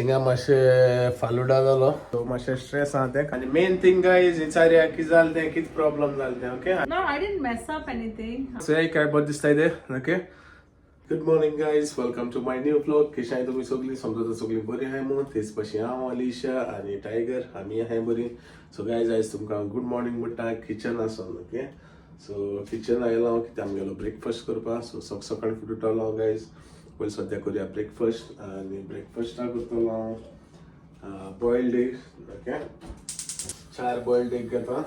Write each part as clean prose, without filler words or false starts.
हिंगा मातशें फालुडा जालो, सो मातशें स्ट्रेस आहा तें. आनी मेन थिंग गायज, विचारया कितें जालें तें, कितें प्रॉब्लम जालें तें. Okay. No, I didn't mess up anything. So काय बरें दिसता तें. Okay, good morning guys, welcome to my new vlog. कशी आहाय तुमी सगळीं? समजता सगळीं बरी आहाय म्हूण. तेच भाशेन हांव, अलिशा आनी टायगर आमी आहाय बरी. सो गायज, आयज तुमकां गुड मॉर्निंग म्हणटा किचन आसून. ओके, सो किचन आयलो हांव कित्याक आमगेलो ब्रेकफास्ट करपाक. सो सक सकाळी फुडें उठलो हांव गायज. पयलीं सद्या करुया ब्रेकफास्ट आनी ब्रेकफास्टाक करतलो हांव बॉयल्ड एग. ओके, चार बॉयल्ड एग घेता.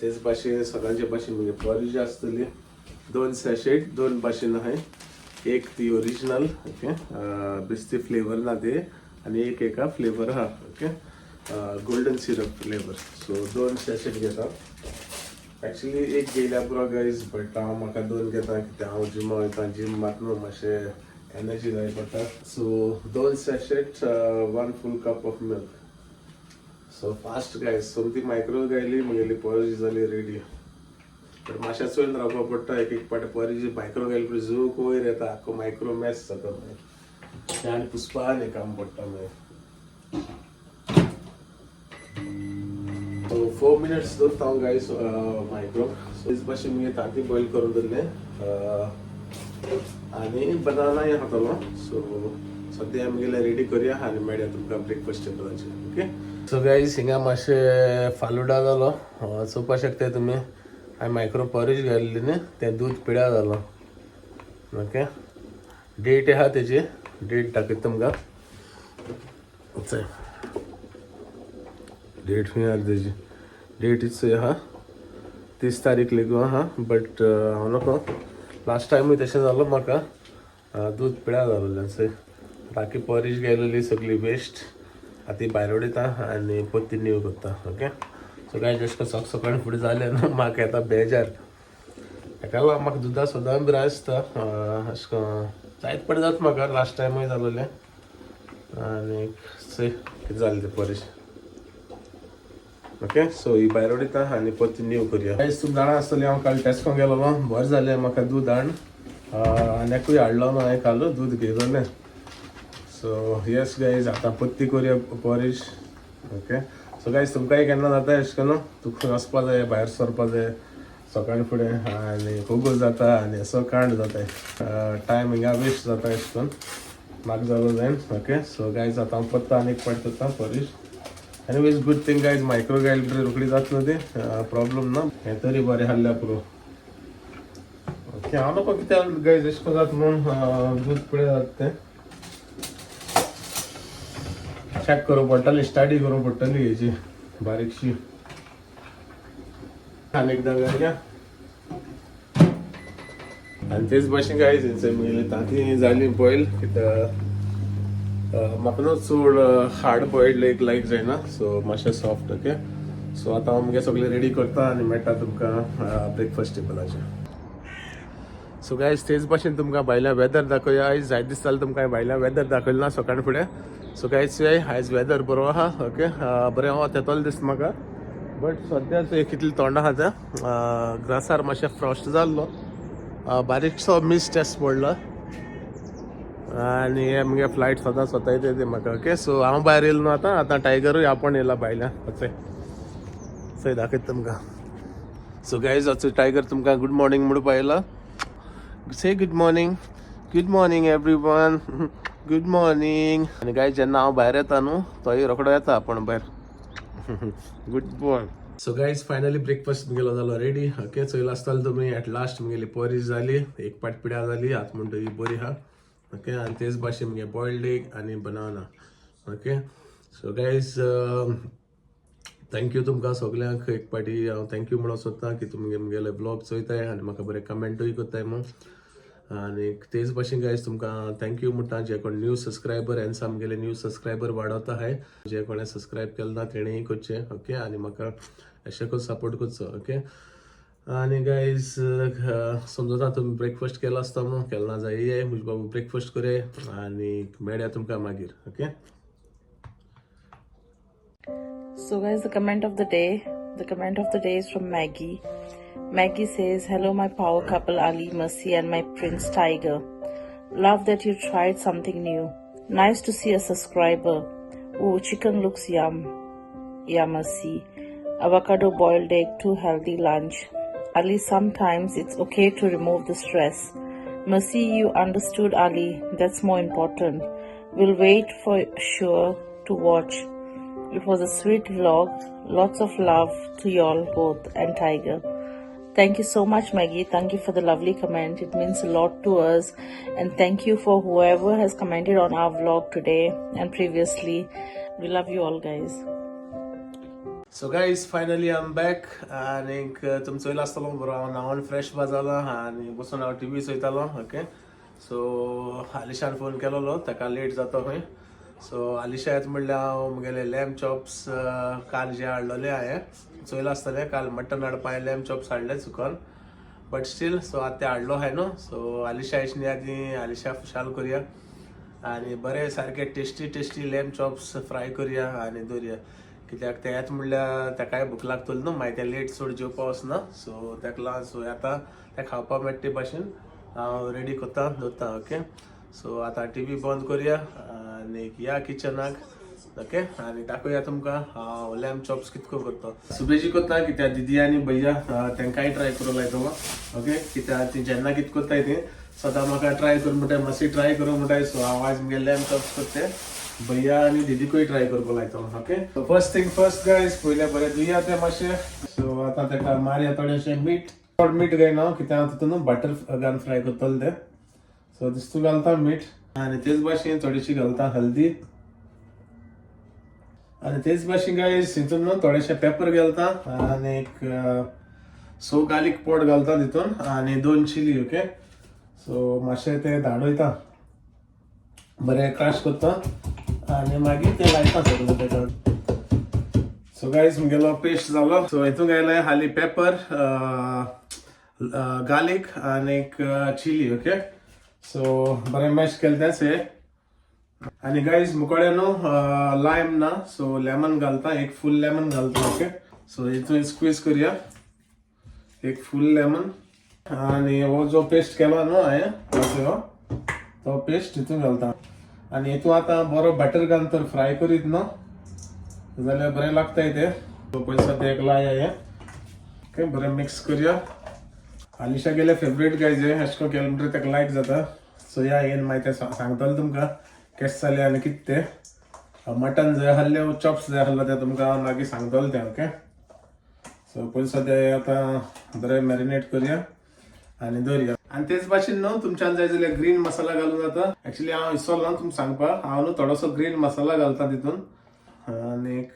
तेच भाशेन सदांचे भाशेन म्हणजे पॉरीज आसतली. दोन सॅशेट, दोन भाशेन आहाय. एक ती ओरिजिनल, ओके, बेस्ती फ्लेवर ना ते, आनी एक एका फ्लेवर आहा, okay, golden syrup flavour. So दोन सॅशेट घेता. एक्चुली एक घेयल्या पुरो गायज, बट हांव म्हाका दोन घेता कित्याक हांव जिमा वयता. जीम मात न्हू मातशें एनर्जी जाय पडटा. सो दोन sachet, one full cup of milk. So fast guys, सोमती मायक्रो गायली, म्हगेली पॉरीज जाली रेडी. बट मातशें चोयन रावपा पडटा. एक एक पाटी पॉरीज मायक्रो गायली पूण जोक वयर येता, आख्खो मायक्रो मॅस जाता मागीर तें आनी पुसपा आनी काम पडटा मागीर. सो 4 मिनट्स दवरता हांव गायज मायक्रो. सो तेच भाशेन मागीर तांती बॉयल करून दवरलें आनी बनानाय खातलो. सो सद्या आमगेलें रेडी करुया आनी मेळया तुमकां ब्रेकफास्ट टेबलाचेर. ओके, सो गायज, हिंगा मातशें फालुडा जालो. चोवपाक शकताय तुमी, हांवें मायक्रो पॉरीज घाल्ली न्ही, तें दूद पिळ्या जालो. ओके, डेट आहा तेजी, डेट दाखयता तुमकां. चल, डेट खंय आहा तेजी? डेट चोय आहा, 30 तारीख लेगून आहा. बट हांव नको, लास्ट टायमूय तशें जालो म्हाका, दूद पिळ्या जालोलें. चोय, बाकी पॉरीज गेलेली सगळी वेस्ट. आतां ती भायर उडयता आनी परती न्यू करता. ओके, सो गायज, अशें करून सक सकाळी फुडें जालें न्हू, म्हाका येता बेजार. हेका लागून म्हाका दुदा सदां भिरांत आसता. अशें करून जायत पडटा जाता म्हाका, लास्ट टायमूय जालोलें. आनी चोय कितें जालें तें पॉरीज. ओके, सो ही भायर उडयता आनी परती न्यू करुया. गायज, तुमी जाणा आसतली, हांव काल टेस्को गेलोलो. बरें जालें म्हाका दूद हाड आनी एकूय हाडलो ना हांवें काल, दूद घेयलोलें. सो येस गायज, आतां परती करुया पॉरीज. ओके, सो गायज, तुमकांय केन्ना जाता अशें करून, तुका खंय वचपा जाय, भायर सरपा जाय सकाळी फुडें आनी कोगोल जाता आनी असो कांड जाता, टायम हिंगा वेस्ट जाता, अशें करून म्हाका जालो जायन. ओके, सो गायज, आतां हांव परतो आनी एक पाट करता porridge. Anyways, good thing guys, micro गायल रोखडी जातलो ते, प्रॉब्लम ना. हें तरी बरें आहल्यार पुरो. ओके, हांव नको कित्याक गायज अशें करून जाता म्हणून दूद पिळ्या जाता तें चॅक करूंक पडटलें, स्टडी करूंक पडटली हेजी बारीकशी. आनी एकदां घालया. आनी तेच भाशेन गायज, म्हगेली तांती जाली बॉयल कित्याक म्हाका न्हू चड हार्ड बॉयल्ड एक लायक जायना, सो मातशें सॉफ्ट. ओके, सो आतां हांव मुगे सगळें रेडी करता आनी मेळटा तुमकां ब्रेकफास्ट टेबलाचेर. सो गायज, तेच भाशेन तुमकां भायल्या वेदर दाखोवया. आयज जायत दीस जालें तुमकां भायल्या वेदर दाखयलें ना सकाळ फुडें. सो गायज, आयज वेदर बरो आहा. ओके, बरें वत येतलें दिसता म्हाका, बट सद्या चोय कितली थोंड आहा तें. ग्रासार मातशें फ्रॉस्ट जाल्लो, बारीकसो मिस्ट टेस्ट पडलो आनी हे मुगे फ्लायट सदां स्वता येते म्हाका. ओके, सो हांव भायर येयलो न्हू आतां. आतां टायगरूय आपोण येयला भायल्यान. चोय चोय, दाखयता तुमकां. सो गायज, आतां टायगर तुमकां गुड मॉर्निंग म्हणपा येयला. Say good morning. Good morning everyone, good morning. आनी गायज, जेन्ना हांव भायर येता न्हू, तोय रोकडो येता आपूण भायर. Good boy. So guys, finally breakfast म्हगेलो जालो रेडी. ओके, चोयला आसतलें तुमी, एट लास्ट म्हगेली पॉरीज जाली. एक पाट पिड्या जाली, आतां म्हणटा ही बरी आहा. ओके, आनी तेच भाशेन मुगे बॉयल्ड एग आनी banana. Okay, so guys, thank you तुमकां सगल्यांक. एक पाटी हांव thank you म्हणूंक सोदता की तुमी मुगेले ब्लॉग चोयताय आनी म्हाका बरे कमेंटूय करताय म्हूण. आनी तेच भाशेन गायज, तुमकां thank you म्हणटा जे कोण न्यू सबस्क्रायबर एन्सा आमगेले न्यू सबस्क्रायबर वाडत आहाय. जे कोणें सबस्क्रायब केलें ना तेणेंय करचें. ओके, आनी म्हाका अशें करून सपोर्ट करचो. ओके, आनी गायज, समजता तुमी ब्रेकफास्ट केलो आसता म्हूण. केलो ना जाय, म्हजे बाबू ब्रेकफास्ट करे आनी मेळया तुमकां मागीर. Okay. So, guys, the comment of the day. The comment of the day is from Maggie. Maggie says, "Hello, my power couple Ali Mercy and my Prince Tiger. Love that you tried something new. Nice to see a subscriber. Oh, chicken looks yum. Yamasi. Avocado boiled egg, too healthy lunch. Ali, sometimes it's okay to remove the stress. Mercy, you understood Ali. That's more important. We'll wait for sure to watch. It was a sweet vlog. Lots of love to y'all both and Tiger. Thank you so much, Maggie. Thank you for the lovely comment. It means a lot to us. And thank you for whoever has commented on our vlog today and previously. We love you all, guys. So guys, finally I am back आनीक तुमी चोयला आसतलो बरो हांव न्हांवन fresh बा जाला आनी बसून हांव टीव्ही चोयतालो. ओके, सो आलिशान फोन केलोलो, ताका लेट जाता खंय. सो आलिशा येता म्हणल्यार हांव मुगेले लॅम चॉप्स काल जे हाडलेले हांवें चोयला आसतलें, काल मटन हाडपा हांवें लॅम चॉप्स हाडले चुकोन, बट स्टील सो आतां ते हाडलो हांवें न्हू. सो आलिशा येयशी आदी आलिशा खुशाल करया आनी बरे सारके tasty tasty lamb chops fry करया आनी दवरया, कित्याक ते येता म्हणल्यार ताकाय भूक लागतली न्हू, मागीर ते लेट चड जेवपा वचना. सो ताका लागून सो आतां तें खावपाक मेळटा ते भाशेन हांव रेडी करता दवरता. ओके, सो आतां टी व्ही बंद करया आनी या किचनाक. ओके, आनी दाखोवया तुमकां हांव लॅम चॉप्स कितको करता. सुबेजी करता कित्याक दिदी आनी भैया तांकांय ट्राय करूंक लायतलो. ओके, कित्याक ती जेन्ना कितें करताय ती सदां म्हाका ट्राय कर म्हणटाय, मातशी ट्राय करूं म्हणटाय. सो हांव आयज मुगे लॅम चॉप्स करते भैया आनी दिदीकूय ट्राय करपाक लायतलो. Okay, so first thing first guys, पयलें बरें धुया तें मातशें. सो आतां ताका मारया थोडेशें मीठ. चड मीठ घायना कित्याक तितून बटर घालून फ्राय करतले तें. सो दिस्तू घालता मीठ आनी तेच भाशेन थोडीशी घालता हल्दी आनी तेच भाशेन गायज हितून न्हू थोडेशें पेपर घालता आनी एक सो गार्लीक पोट घालता तितून आनी दोन चिली. ओके, सो मातशें तें धाडयता, बरें क्रश करता आनी मागीर तें लायता सगळें तेका. सो गायज, मुगेलो पेस्ट जालो. सो हितून घायलें हाली पेपर, गार्लीक आनी चिली. ओके, सो बरें मॅश केलें तें से. आनी गायज, मुकोडे न्हू लायम ना, सो लेमन घालता, एक फूल लेमन घालता. ओके, सो हितून स्क्वीज करया एक फूल लेमन आनी हो जो पेस्ट केला न्हू हांवें हो तो पेस्ट हितून घालता. आनी हितून आतां बरो बटर घालून तर फ्राय करीत न्हू जाल्यार बरें लागता ते. पयलीं सद्या एक लाय हें. ओके, बरें मिक्स करया. आलिशा गेले फेवरेट गायज हें, अशें करून केलें म्हणटकीर ताका लायक जाता. सो या येवन मागीर तें सांगतलें तुमकां केशें जालें आनी कितें तें. मटन जाय आहलें, चॉप्स जाय आहलो तें तुमकां मागीर सांगतलें तें. ओके, सो पयलीं सद्या आतां बरें मॅरिनेट करया आनी दवरया. आनी तेच भाशेन न्हू तुमच्यान जाय जाल्यार ग्रीन मसाला घालूं जाता. एक्चुली हांव विसरलो तुमकां सांगपाक, हांव न्हू थोडोसो ग्रीन मसाला घालता तितून आनी एक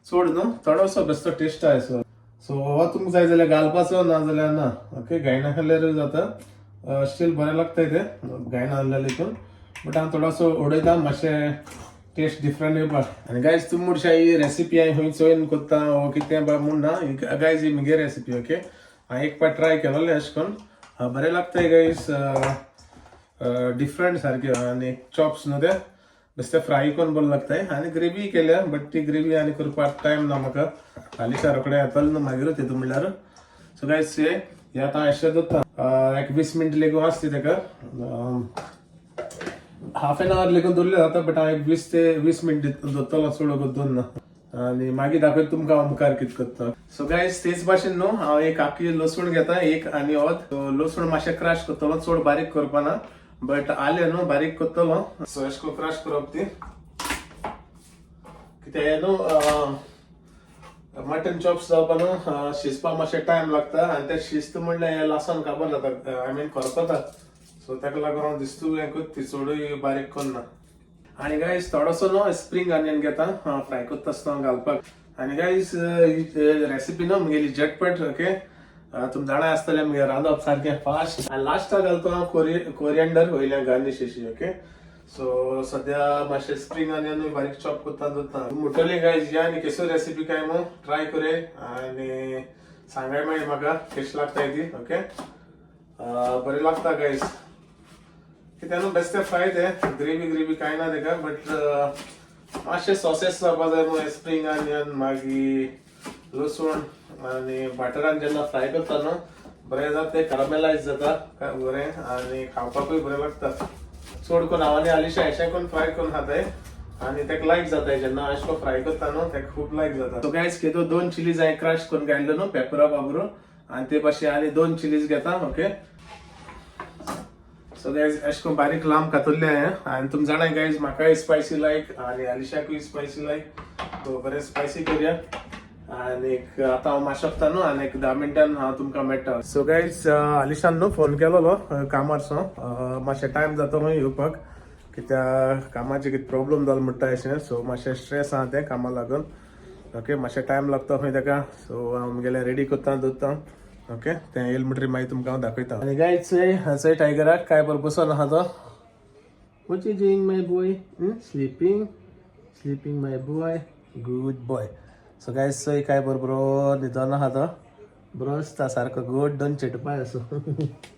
चड न्हू, थोडोसो बेश्टो टेस्ट आहा. सो सो हो तुमकां जाय जाल्यार घालपाचो, ना जाल्यार ना. ओके, घायना खाल्यार जाता, स्टील बरें लागता तें घायना आहल्यार हितून, बट हांव थोडोसो उडयता मातशें टेस्ट डिफरंट येवपाक. आनी गायज, तुमी मुडशा ही रेसिपी हांवें खंय चोयन करता वो कितें बा म्हूण ना गायज, ही मुगे रेसिपी. ओके, हांवें एक पाट ट्राय केलोलें अशें करून, बरें लागता गायज, डिफरंट सारकें. आनी चॉप्स न्हू ते बेश्टे फ्राय करून बरें लागता. आनी ग्रेवी केल्या, बट ती ग्रेवी आनी करपाक टायम ना म्हाका, हालींच्या रोखडें येतलें न्हू मागीर तितून म्हणल्यार. सो गायज, हे आतां अशें दवरता, एक 20 मिनट लेगून आसता तेका, हाफ एन our लेगून दवरलें जाता, बट हांव एक 20 ते 20 मिनट दवरतलो, चड वगत दवरना. आनी मागीर दाखयता तुमकां हांव मुखार कितें करता. सो गायज, तेच भाशेन न्हू हांव एक आख्खी लसूण घेता, एक आनी अर्द लसूण मातशें क्रश करतलो, चड बारीक करपाना, बट आलें न्हू बारीक करतलो. सो अशें करून क्रश करप ती, कित्याक हें न्हू मटन चॉप्स जावपा न्हू शिजपाक मातशें टायम लागता आनी तें शिस्त म्हणल्यार हें लासून काबार जाता, I mean करपता. सो ताका लागून हांव दिस्तू हें करता, चडूय बारीक करना. आनी गायज, थोडोसो न्हू स्प्रींग अनियन घेता फ्राय करता आसतना घालपाक. आनी गायज, रेसिपी न्हू मुगेली झटपट. ओके, तुमी जाणा आसतलें मुगे रांदप सारकें फास्ट. आनी लास्टाक घालता हांव कोरियंडर वयल्यान गार्निश अशी. ओके, सो सद्या मातशें स्प्रींग अनियनूय बारीक चॉप करता दवरता. म्हणटली गायज, या आनी केसो रेसिपी काय मग ट्राय करे आनी सांगाय मागीर म्हाका कशी लागता ती. ओके, बरें लागता गायज, कित्याक न्हू बेश्टे फ्राय ते, ग्रेवी ग्रेवी कांय ना तेका, बट मातशें सॉसेस जावपा जाय न्हू. स्प्रींग अनियन, मागीर लसूण आनी बटरान जेन्ना फ्राय करता न्हू बरें जाता ते, करामेलायज जाता बरें आनी खावपाकूय बरें लागता. चड करून हांव आनी आलिशा अशें करून फ्राय करून खाताय. आनी तेका लायक जाता जेन्ना अशें फ्राय करता न्हू तेका खूब लायक जाता. सो गायज केदो दोन चिलीज हांवें क्रश करून घायल्यो न्हू पेपरा बाबरो आनी ते भाशेन आनी दोन चिलीज घेता. ओके सो गायज अशें करून बारीक लांब कातरले हांवें. आनी तुमी जाणा गायज म्हाकाय स्पायसी लायक आनी आलिशाकूय स्पायसी लायक, सो बरें स्पायसी करया. आनीक आतां हांव मातशें वता न्हू आनी एक 10 मिनटान हांव तुमकां मेळटा. सो गायज आलिशान न्हू फोन केलोलो कामार सो मातशें टायम जाता खंय येवपाक कित्याक कामाचे कितें प्रॉब्लम जालो म्हणटा अशें. सो मातशें स्ट्रेस आहा तें कामा लागून. ओके मातशें टायम लागता खंय तेका. सो हांव म्हगेलें रेडी करता दवरता. ओके तें येयल म्हणटरीर मागीर तुमकां हांव दाखयता. आनी गायज चोय चोय टायगराक काय बरो बसोन आहा तो. What you doing, my boy? Hmm? Sleeping? Sleeping, my boy. Good boy. So guys, चोय काय बरो बरो न्हिदोन आहा तो. बरो दिसता सारको गुड दोन चेटपाय असो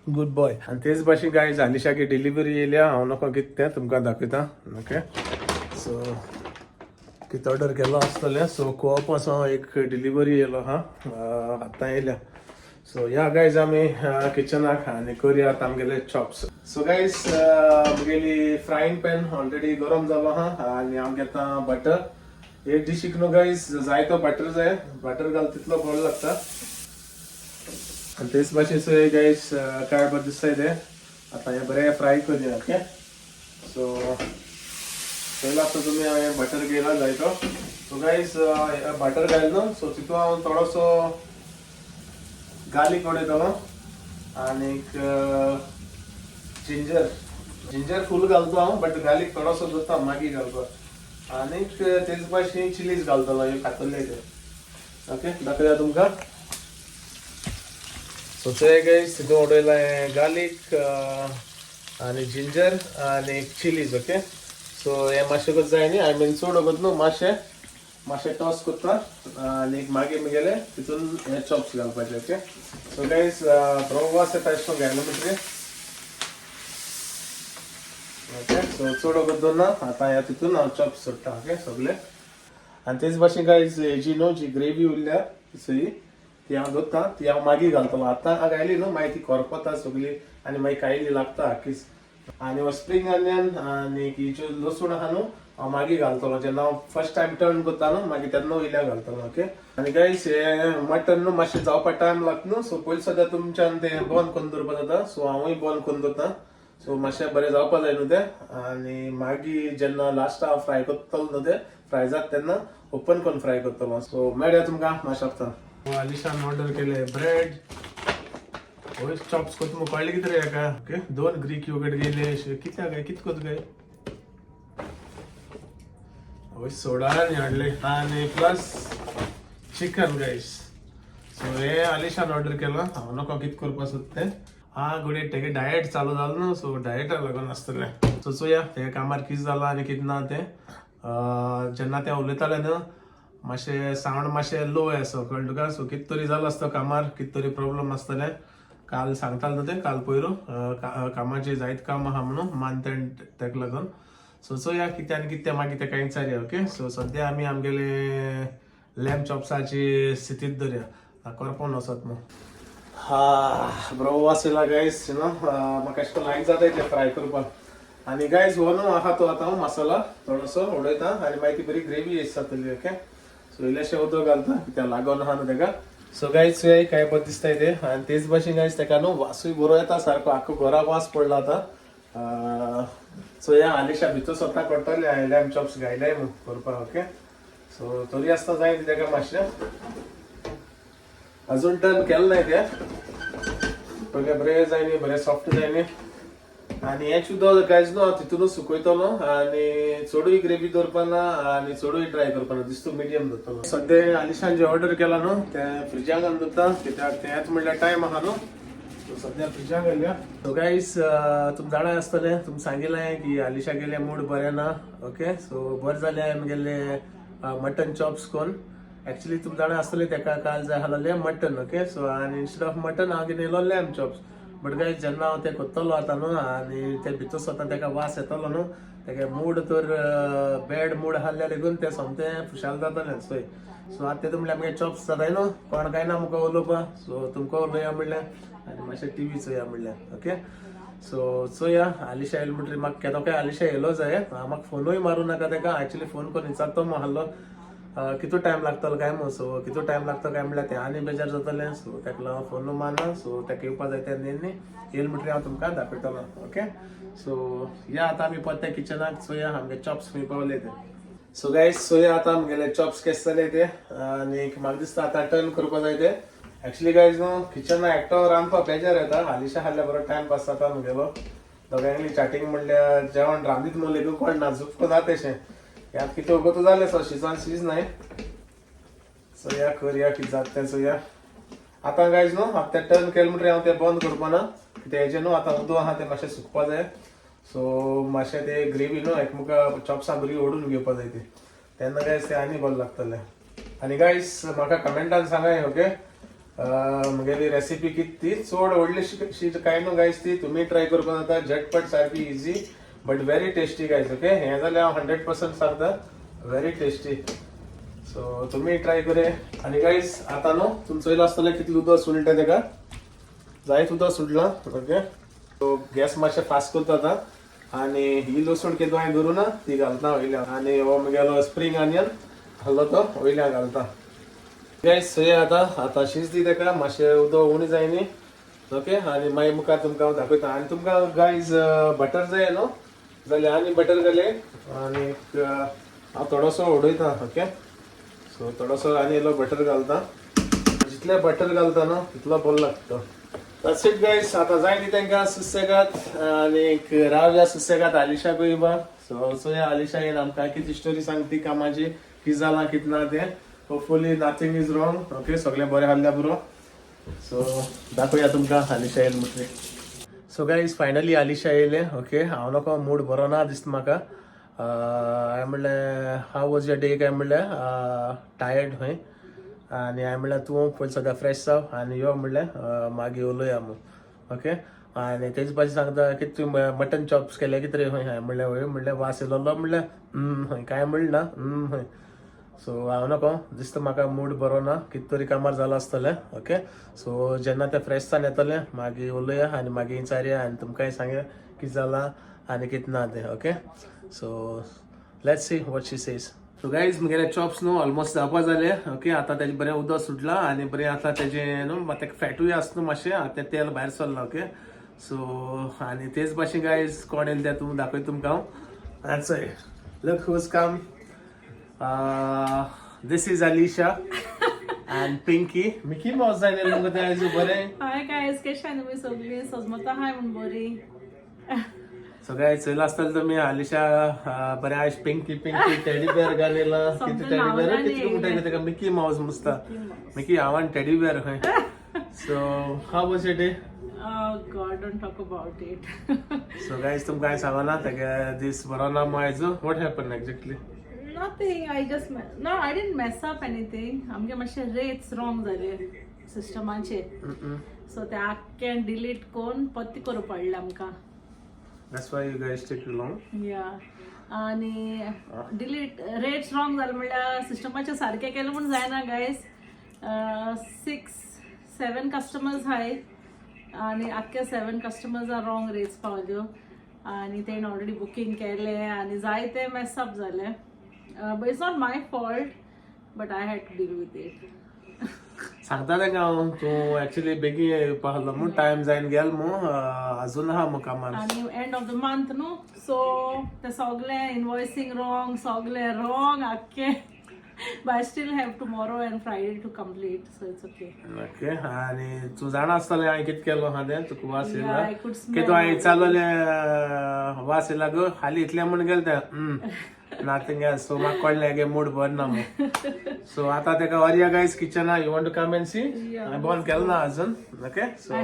गुड बॉय. आनी तेच भाशेन गायज आलिशाकी डिलिव्हरी येयल्या. हांव नको कितें तें तुमकां दाखयता. ओके सो कितें ऑर्डर केलो आसतलें. सो कोप असो एक डिलिव्हरी येयलो आहा, आतां येयल्या. सो या गायज आमी किचनाक आनी करया आतां आमगेले चॉप्स. सो गायज म्हगेली फ्रायंग पॅन ऑलरेडी गरम जालो आहा आनी हांव घेता बटर. हे डिशीक न्हू गायज जायतो बटर जाय, बटर घाल तितलो बरो लागता. आनी तेच भाशेन चोय गायज काय बरें दिसता तें. आतां हें बरें फ्राय करया. ओके सो पयलो आतां तुमी हांवें बटर घेयला जायतो. सो गायज बटर घायल न्हू, सो तितून हांव थोडोसो गार्लिक उडयतलो आनीक जिंजर. जिंजर फूल घालतो हांव बट गार्लिक थोडोसो दवरता मागीर घालपाक. आनीक तेच भाशेन चिलीज घालतलो ह्यो कातरले ते. ओके दाखयता तुमकां. सो चोय गायज तितून उडयला गार्लिक आनी जिंजर आनी चिलीज. ओके सो हे मातशें कत जाय न्ही, I mean चड वगत न्हू, मातशें मातशें टॉस करता आनी मागीर म्हगेले तितून हे चॉप्स घालपाचे. ओके सो गायज बरो वास येता अशें करून घायलो म्हणटकीर. ओके सो चड वगत दवरना. आतां ह्या तितून हांव चॉप्स सोडटा. ओके सगळे. आनी तेच भाशेन गायज हेजी न्हू जी ग्रेवी उरल्या सई ती हांव दवरता, ती हांव मागीर घालतलो. आतां घायली न्हू मागीर ती करपता सगळी आनी मागीर कायली लागता आखीच. आनी हो स्प्रींग ऑनियन आनी ही ज्यो लसूण आहा न्हू हांव मागीर घालतलो जेन्ना हांव फर्स्ट टायम टर्न करता न्हू मागीर तेन्ना वयल्या घालतलो. ओके आनी गायज हे मटन न्हू मातशें जावपाक टायम लागता न्हू, सो पयलीं सद्या तुमच्यान तें बंद करून दवरपा जाता. सो हांवूय बंद करून दवरता. सो मातशें बरें जावपा जाय न्हू तें. आनी मागीर जेन्ना लास्ट हांव फ्राय करतलो न्हू तें फ्राय जाता तेन्ना ओपन करून फ्राय करतलो. सो मेळया तुमकां मातशें वखतान. आलिशान ऑर्डर केले ब्रेड. वयर चॉप्स करता मग कळ्ळें कितें रे हेका. ओके दोन ग्रीक योगर्ट गेले कित्याक काय कित करता काय. वयर सोडा आनी हाडले आनी प्लस चिकन गायस. सो हे आलिशान ऑर्डर केलां. हांव नको कित करपा सोदता तें. हा घडये तेगे डायट चालू जालो न्हू, सो डायटा लागून आसतलें. सो चोया तें कामार कितें जालां आनी कितें ना तें. जेन्ना तें उलयतालें न्हू मातशें सावंड मातशें लो आसो कळ्ळें तुका. सो कितें तरी जालो आसता कामार, कितें तरी प्रॉब्लम आसतलें. काल सांगतालो न्हू तें काल पयरू कामाचें जायत काम आहा म्हणून मान तेका लागून. सो चोया कितें आनी कितें तें मागीर तेका विचारया. ओके सो सद्या आमी आमगेले लॅम चॉप्साची स्थितीत धरया करपोन वचत मग. हा बरो वास येयला गायज you know म्हाका अशें लायक जाता इतलें फ्राय करपाक. आनी गायज हो न्हू आहा तो आतां हांव मसाला थोडोसो उडयता आनी मागीर ती बरी ग्रेवी जातली. ओके सो इल्लेशें उदक घालता कित्याक लागोन आहा न्हू तेका. सो गायज चोय काय बरें दिसता तें. आनी तेच भाशेन गायज तेका न्हू वासूय बरो येता सारको, आख्खो घरा वास पडला आतां. चोया आलिशा भितर स्वता करतले हांवें लॅम चॉप्स घायले म्हूण करपाक. ओके सो तरी आसतना जाय तेका मातशें अजून टर्न केलें ना तें पयलें बरें जाय न्ही, बरें सॉफ्ट जाय न्ही. आनी हें सुद्दां गायज न्हू हांव तितूनच सुकयतलो आनी चडूय ग्रेवी दवरपा ना आनी चडूय ड्राय करपा ना, दिसतो मिडियम दवरतलो. सद्या आलिशान जे ऑर्डर केला न्हू तें फ्रिजाक घालून दवरता कित्याक तेंच म्हणल्यार टायम आहा न्हू. सो सद्या फ्रिजाक घालया. सो गायज तुमी जाणा आसतलें, तुमी सांगिल्लें की आलिशा गेले मूड बरें ना. ओके सो बरें जालें हांवें गेल्ले मटन चॉप्स कोन्न. एक्चुअली तुमी जाणा आसतलें तेका काल जाय आसलेलें मटन. ओके सो आनी इन्स्टेड ऑफ मटन हांव कितें येयलो लॅम चॉप्स. बट गायज जेन्ना हांव तें करतलो आतां न्हू आनी ते भितर सरता तेका वास येतलो न्हू, तेगे मूड तर बॅड मूड आसल्या लेगून तें सोमतें खुशाल जातलें चोय. सो आतां तेतून म्हणल्यार आमगे चॉप्स जाताय न्हू, कोण काय ना मुखार उलोवपा. सो तुमकां उलोवया म्हणलें आनी मातशें टीवी चोया म्हणलें. ओके सो चोया आलिशा येयलें म्हणटरी म्हाका केदो काय आलिशा येयलो जाय. म्हाका फोनूय मारूं नाका तेका. एक्चुली फोन करून विचारतो आहलो कितू टायम लागतलो काय म्हूण. सो कितू टायम लागतो काय म्हणल्यार ते आनी बेजार जातलें. सो तेका लागून फोनू मारना. सो तेका येवपा जाय तेन्ना न्ही येयलें म्हणटरी हांव तुमकां दाखयतलो. ओके, सो या आतां आमी परते किचनाक चोया आमगे चॉप्स खंय पावले ते. सो गायज, चोया आतां आमगेले चॉप्स केस जाले ते आनी म्हाका दिसता आतां टर्न करपा जाय ते. एक्चुली गायज न्हू, किचना एकटो रांदपाक बेजार येता. आलिशा आहल्यार बरो टायम पास जाता म्हगेलो. दोगांयली चाटींग म्हणल्यार जेवण रांदीत म्हूण लेगून कोण ना झुपको ना तेशें. ह्यात कितें वगत जालें सो शिजोन शीज नाय. चोया करया कितें जाता तें चोया आतां. गायज न्हू, आतां तें टर्न केलें म्हणटरी हांव तें बंद करपाना. कितें हेजें न्हू, आतां उदक आहा तें मातशें सुकपा जाय. सो मातशें ते ग्रेवी न्हू एकमेका चॉप्सां बरी ओडून घेवपा जाय ती. तेन्ना गायज ते आनी बरें लागतलें. आनी गायज, म्हाका कमेंटान सांगाय, ओके, म्हगेली रेसिपी कित ती. चड व्हडली शी कांय न्हू गायज, ती तुमी ट्राय करपाक जाता. झटपट सारकी, easy but very tasty, guys. Okay, हें जाल्यार हांव 100% सांगता, व्हेरी टेस्टी. सो तुमी ट्राय करे. आनी गायज, आतां न्हू तुमी चोयलां आसतलें कितलें उदक सुटलें तेका. जायत उदक सुटलां. ओके, सो गॅस मातशें फास्ट करता आतां आनी ही लसूण कितें हांवें धरूं ना ती घालता वयल्यान. आनी हो म्हगेलो स्प्रींग आनियन आहलो तो वयल्यान घालता. गायज, चोया आतां, आतां शीज दी तेका मातशें, उदक उणें जाय न्ही. ओके, आनी मागीर मुखार तुमकां हांव दाखयता. आनी तुमकां गायज बटर जाय न्हू जाल्यार आनी बटर घाले आनी हांव थोडोसो उडयता. ओके, सो थोडोसो आनी इल्लो बटर घालता. जितले बटर घालता न्हू तितलो बरो लागता. That's it, guys. आतां जाय ती तांकां सुसेगाद आनी रावया सुसेगाद. आलिशाकूय येवपा. सो चोया आलिशा येवन आमकां कितें स्टोरी सांगती कामाची, कितें जालां कितें ना तें. Hopefully nothing is wrong. Okay, सगळें बरें आहल्यार पुरो. सो दाखोवया तुमकां आलिशा येयलें म्हणटरी. सो गायज, फायनली आलिशा येयलें. ओके, हांव नको मूड बरो ना दिसता म्हाका. हांवें म्हणलें, "How was your day?" काय म्हणलें, "टायर्ड" खंय. आनी हांवें म्हणलें, "तूं पयलीं सदां फ्रेश जाव आनी यो," म्हणलें, "मागीर उलोवया म्हूण." ओके, आनी तेजे पाशी सांगता की, "तुवें मटन चॉप्स केले कितें रे खंय?" हांवें म्हणलें, "वय." म्हणलें, "वास येयलो?" म्हणलें, खंय. कांय म्हणलें ना खंय. सो हांव नको दिसता म्हाका मूड बरो ना, कितें तरी कामार जालां आसतलें. ओके, सो जेन्ना तें फ्रेश जावन येतलें मागीर उलोवया आनी मागीर विचारया आनी तुमकांय सांगया कितें जालां आनी कितें ना तें. Okay, so let's see what she says. So guys, म्हगेले चॉप्स न्हू ऑलमोस्ट जावपा जाले. ओके, आतां तेजें बरें उदक सुटलां आनी बरें आतां तेजें न्हू ताका फॅटूय आसा न्हू मातशें, आतां तें तेल भायर सरलां. ओके, सो आनी तेच भाशेन गायज, कोण येयले तें तुमी दाखयता तुमकां हांव. चोय, look who's come. This is Alisha and Pinky. Mickey Mouse जाय मुगो तें आयज बरें. हाय गायज, कशें आहाय तुमी सगळीं? सजमता हाय म्हूण बरी. सो गायज, चोयलां आसतलें तुमी आलिशा बरें आयज पिंकी पिंकी टेडी बेर घालेला. कितें टेडी बेर कितें म्हणटा तेका? मिकी मावस मुसता. मिकी हांवान टेडी बेर खंय. So how was your day? Oh God, don't talk about it. So guys, तुमकां हांवें सांगना तेगे दीस बरो ना मो आयज. What happen exactly? Nothing. I just no, I didn't mess up anything. आमगे मातशे रेट्स रॉंग जाले सिस्टमाचेर. सो ते आख्खें डिलीट करून परती करूं पडलें आमकां. That's why you guys take long. या, आनी डिलीट रेट्स रॉंग जाले म्हणल्यार सिस्टमाचेर सारकें केलें म्हूण जायना गायज. सिक्स सेवन कस्टमर्स आहाय आनी आख्खे सेवन कस्टमर्सां रॉंग रेट्स पावल्यो आनी तेणें ऑलरेडी बुकींग केलें आनी जायते मेसअप जालें. But it's not my fault, but I had to deal with it. सांगता तांकां हांव, तूं एक्चुली बेगीन येवपा आहलो म्हूण टायम जायन गेल मू, अजून आहा मू कामार. आनी एंड ऑफ the month न्हू, सो ते सगळे इनवॉयसींग रॉंग, सगळे रॉंग आख्खे. But I still have tomorrow and Friday to complete, so it's okay. Okay, आनी तूं जाणा आसतलें हांवें कितें केलो आहा तें. तुका वास येयला? I could smell. की तूं हांवें विचारलेलें, वास येयला गो हाली इतलें म्हूण गेलें तें. Nothing else. सो म्हाका कळ्ळें गे मूड बरो ना म्हूण. सो आतां तेका व्हरया गायज किचना. You want to come and see? Yeah. हांवें बंद केलें ना अजून. ओके, सो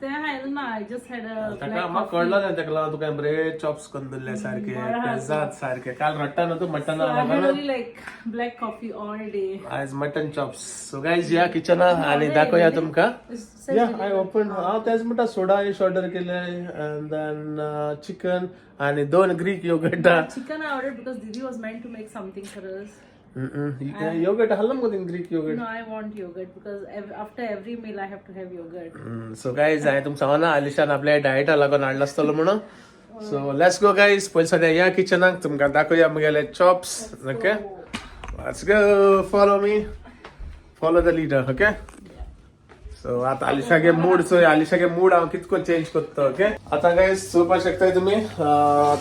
ते हायलें ना. I just had a ताका म्हाका कळ्ळो ना, तेका लागून तुका बरे चॉप्स करून दिल्ले सारके पेजात सारके. काल रडटा न्हू तूं mutton. I had only like black coffee all day. आयज मटन चॉप्स. सो गायज, या किचना आनी दाखोवया तुमकां. या, I open. हांव तेच म्हणटा, सोडा ऑर्डर केले अँड then chicken आनी दोन Greek योगर्टा. Chicken I ordered because Didi was meant to make something for us. Yoghurt हाडला मगो तिने Greek yogurt. No, I want yogurt because after every meal I have to have yogurt. So guys, हांवें तुमकां सांगना आलिशान आपल्या डायटा लागून हाडलो आसतलो म्हणून. सो let's go guys, पयलीं सद्या या किचनाक, तुमकां दाखोवया म्हगेले chops. Okay, let's go, follow me, follow the leader. Okay, so आता आलिशागे मूड चोय, आलिशागे मूड हांव कितको चेंज करता. ओके, आतां गायज चोवपाक शकताय तुमी,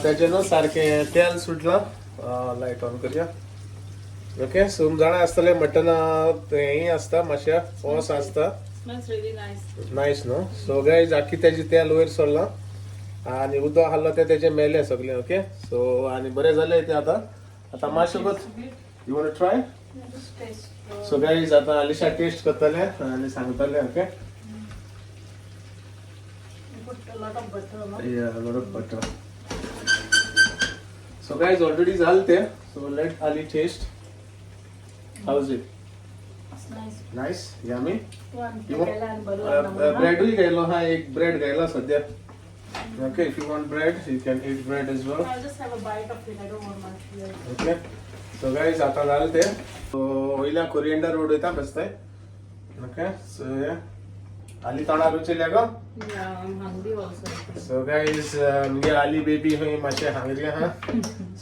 तेजें न्हू सारकें तेल सुटलां. लायट ऑन करया. ओके, सो जाणा आसतलें मटना हेंय आसता, मातशें ओस आसता. Smells really nice. Nice न्हू. सो गायज, आख्खी तेजी तेल वयर सरलां आनी उदक हाडलो तें तेजें मेलें सगळें. ओके, सो आनी बरें जालें तें. आतां आतां मातशें, you want try? Just taste. So guys, आतां आलिशा टेस्ट करतलें आनी सांगतलें. Okay. You put a lot of butter, no? Yeah, a lot of butter. So guys, already झालं ते. So let Ali taste. How's it? It's nice. Nice, yummy. One You want- केला आणि बरं लागलं म्हणून. ब्रेडूय घायलो हा, एक ब्रेड घायला सध्या. Okay, if you want bread, you can eat bread as well. I'll just have a bite of it. I don't want much here. Okay. So guys, आता झालं ते. So वयल्या कोरिएंडर उडयता बेस्ते. Okay, so yeah. Ali तोंडार रुचयल्या गो? Yeah, I'm hungry also. So guys, मुगे आली baby हुई मातशें हांगरी आहा.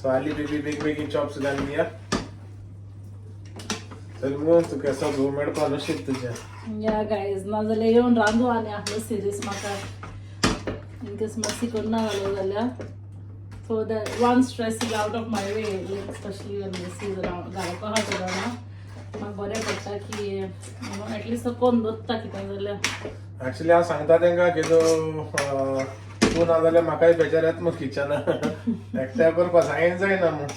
सो आली बेबी बेग बेगीन चॉप्स घालून दिया. चल मुगो, तुका सगळो मेळपा नशीब तुजें. Yeah, guys, नाजाल्यार येवन रांदू आनी आहलो सिरीज म्हाका इनकेस मस्ती करना जालो जाल्यार, so that one stress is out of my way, like specially when Messi is around. घालपा आहा चोडणा म्हाका बरें पडटा की एटलिस्ट तो कोण दवरता कितें जाल्यार. ऍक्च्युली हांव सांगता तांकां की तूं तूं ना जाल्यार म्हाकाय बेजार येता मग किचना एकट्या करपा हांवें जायना मग.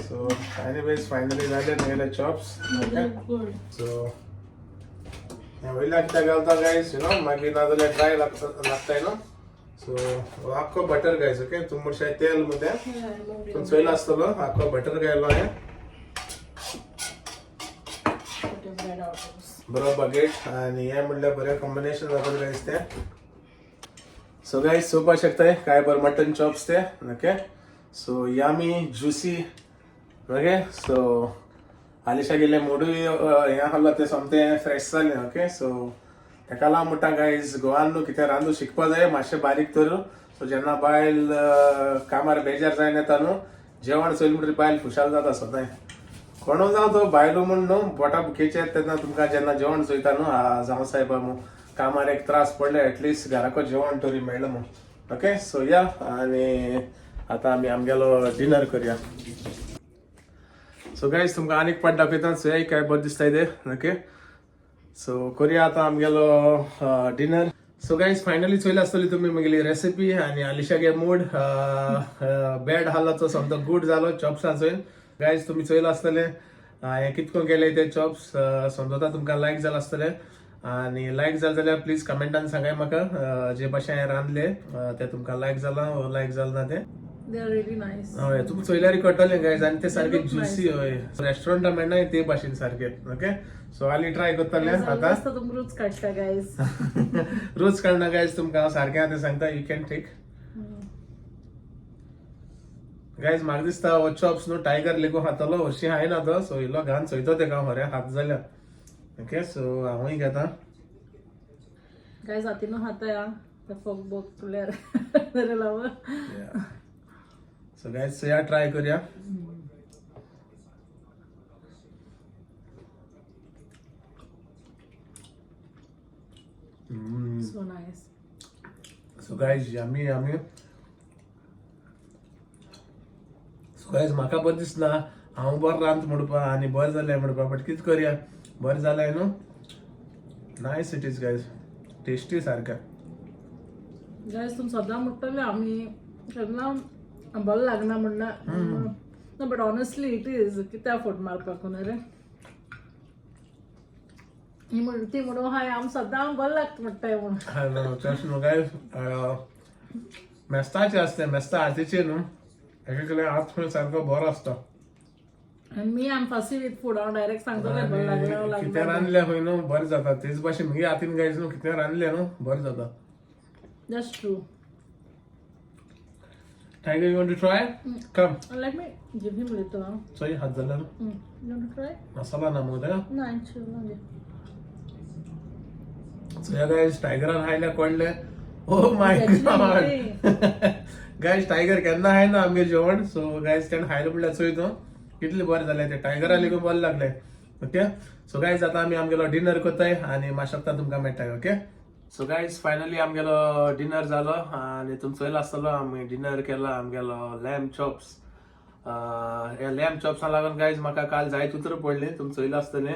सो एनीवेज, फायनली जाले म्हगेले चॉप्स. ओके. गुड. सो हें वयल्या कित्याक घालता गायज, you know, मागीर नाजाल्यार ड्राय लागता, you know. सो आख्खो बटर गायज. ओके, तूं म्हणशाय तेल मग तें तूं चोयला आसतलो, आख्खो बटर घायलो हांवें. Bread out. बरो बगेट आनी हें म्हणल्यार बरें कॉम्बिनेशन जातलें गायज तें. सो गायज, चोवपाक शकताय काय बरें मटन चॉप्स ते. Okay, so yummy, juicy. Okay, so Alisha गेले मोडूय हें आहलो तें सोमतें फ्रेश जालें. ओके, सो तेका लागून म्हणटा गायज, गोवान न्हू कितें रांदू शिकपा जाय मातशें बारीक तर. सो जेन्ना बायल कामार बेजार जायन येता न्हू, जेवण चोयलें म्हणटकीर बायल खुशाल जाता सदांय. कोणू जावं तो, बायलो म्हण न्हू, पोटा भुकेचे तेन्ना तुमकां जेन्ना जेवण चोयता न्हू, जावं सायबा मू, कामार एक त्रास पडले, एटलिस्ट घराको जेवण तरी मेळ्ळें म्हूण. ओके, सो या आनी आतां आमी आमगेलो डिनर करया. सो गायज, तुमकां आनीक पाट दाखयता, चोया काय बरें दिसता ते. ओके, सो करूया आतां आमगेलो डिनर. सो गायज, फायनली चोयला आसतली तुमी म्हगेली रेसिपी आनी आलिशागे मूड बॅड आहलो तो समतो गूड जालो चॉप्सां चोयन. गायज, तुमी चोयला आसतलें हें कितको केले ते चॉप्स, समजता तुमकां लायक जालां आसतलें. आनी लायक जालें जाल्यार प्लीज कमेंटान सांगाय म्हाका, जे भाशेन हांवें रांदलें तें तुमकां लायक जालां वो लायक जालें ना तें. They are really nice. हय, तुमकां चोयल्यार कळटलें गायज, आनी ते सारके look juicy. हय, रेस्टॉरंटान मेळना ते भाशेन सारके. ओके, सो आली ट्राय करतलें आतां. आतां तुमकां रूच काडटा गायज. रोज काडना गायज, तुमकां हांव सारकें आतां सांगता. You can take guys. म्हाका दिसता हो चॉप्स न्हू टायगर लेगून खातलो, हरशीं खायना तो. सो इल्लो घान चोयतो तेका हांव खरें खात जाल्यार. ओके, सो हांवूय घेता. गायज, हातीनू खाता या ते फोक बोक तुल्यार लाव. सो गायज, चोया, ट्राय करया. So nice. So guys, yummy, yummy. So guys, म्हाका बरें दिसना हांव बरें रांद म्हणपा आनी बरें जालें म्हणपा, बट कितें करया, बरें जालें न्हू. Nice it is guys, tasty सारकें. गायज, तुम सदां म्हणटले आमी केन्ना बरें लागना म्हणना ना, बट ऑनेस्टली it is. कित्याक फट मारपाक न्हू रे? ही म्हण ती म्हणून हाय आम सदां बरें लागता म्हणटाय म्हणून. तशें न्हू गायज, मेस्ताचें आसता, मेस्ता हातीचें न्हू, एक एकले हात खंय सारको बरो आसता. आनी me, I'm fussy with food. हांव डायरेक्ट सांगतलें बरें लागलें. कितें लागलें. रांदलें खंय न्हू बरें जाता. तेच भाशेन मुगे हातीन गायज न्हू, कितें रांदलें न्हू बरें जाता. That's true. Tiger, you want to try? Come. Let me give him little. Huh? चोय हात जाल्यार You want to try? Masala ना मगो तेका. No, chill. So या guys, टायगरान खायल्या कोडले. Oh my God guys, tiger केन्ना खायना आमगे जेवण. सो गायज, तेणें खायलें म्हणल्यार चोय तूं कितलें बरें जालें तें. टायगरा लेगून बरें लागलें. ओके, सो गायज, आतां आमी आमगेलो डिनर करताय आनी मातशें वक्तान तुमकां मेळटाय. ओके, सो गायज, फायनली आमगेलो डिनर जालो आनी तुमचो चोयलो आसतलो, आमी डिनर केलो आमगेलो लॅम चॉप्स. ह्या लॅम चॉप्सां लागून गायज म्हाका काल जायत उतरां पडलीं. तुमी चोयलां आसतलें,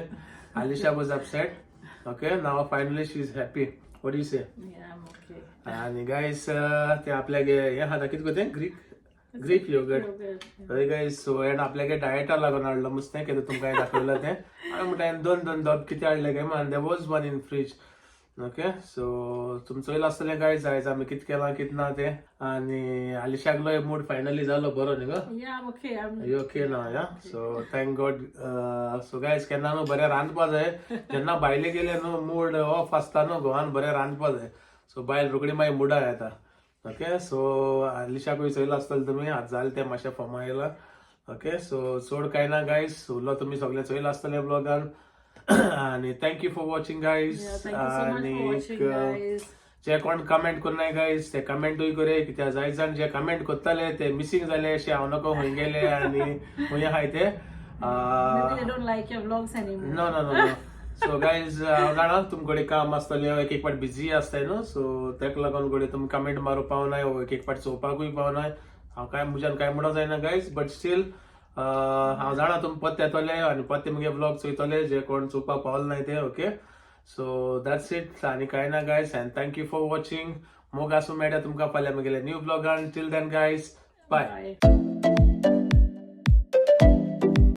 Alisha was upset. Okay, now finally she is happy. What you say? Yeah, I'm okay. आणि गायस, ते आपल्यागे हे खाता कितें गो तें, ग्रीक योगर्ट. Yogurt. हय गायस, सो हेण आपल्यागे डायटा लागून हाडलो नुस्तें कितें तुमकां हांवें दाखयलां तें. हांवें म्हणटा हांवें दोन दोन दोब कितें हाडले काय म्हण, there was one in fridge. Okay, so तुमी चोयलां आसतलें गायज, आयज आमी कितें केलां कितें ना तें. आनी आलिशागलोय मूड फायनली जालो बरो न्ही गो? Yeah, I'm okay. I'm You okay now, yeah? So thank God. So guys, केन्ना न्हू बरें रांदपा जाय. जेन्ना भायले गेले न्हू मूड ऑफ आसता न्हू, घोवान बरें रांदपा जाय. सो बायल रोखडी मागीर मुडा येता. ओके, सो आलिशाकूय चोयलां आसतलें तुमी, आतां जालें तें मातशें फॉर्मा येयलां. ओके, सो चड कांय ना गायज, उरलो तुमी सगळें चोयलां आसतलें ब्लॉगान. आनी thank you for watching, guys. Yeah, thank you so much for watching, guys. जे कोण कमेंट करनाय गायज, ते कमेंटूय करे, कित्याक जाय जाण जे कमेंट करताले ते मिसींग जाले अशें हांव नको खंय गेले आनी खंय आहाय ते. Maybe they don't like your vlogs anymore. No. So guys, हांव जाणा तुमकडे काम आसतलें, एक एक फावट बिजी आसताय न्हू, सो तेका लागून घडये तुमी कमेंट मारूंक पावनाय वो एक एक फावट चोवपाकूय पावनाय. हांव काय म्हज्यान काय म्हणूंक जायना गायज, बट स्टील हांव जाणा तुमी परत येतले आनी परते मुगे ब्लॉग चोयतले, जे कोण चोवपाक पावले नाय ते. ओके, सो that's it, आनी कांय ना guys, and thank you for watching. मोग आसूं, मेळटा तुमकां फाल्यां मुगेले new ब्लॉगान. Till then guys, bye. Bye.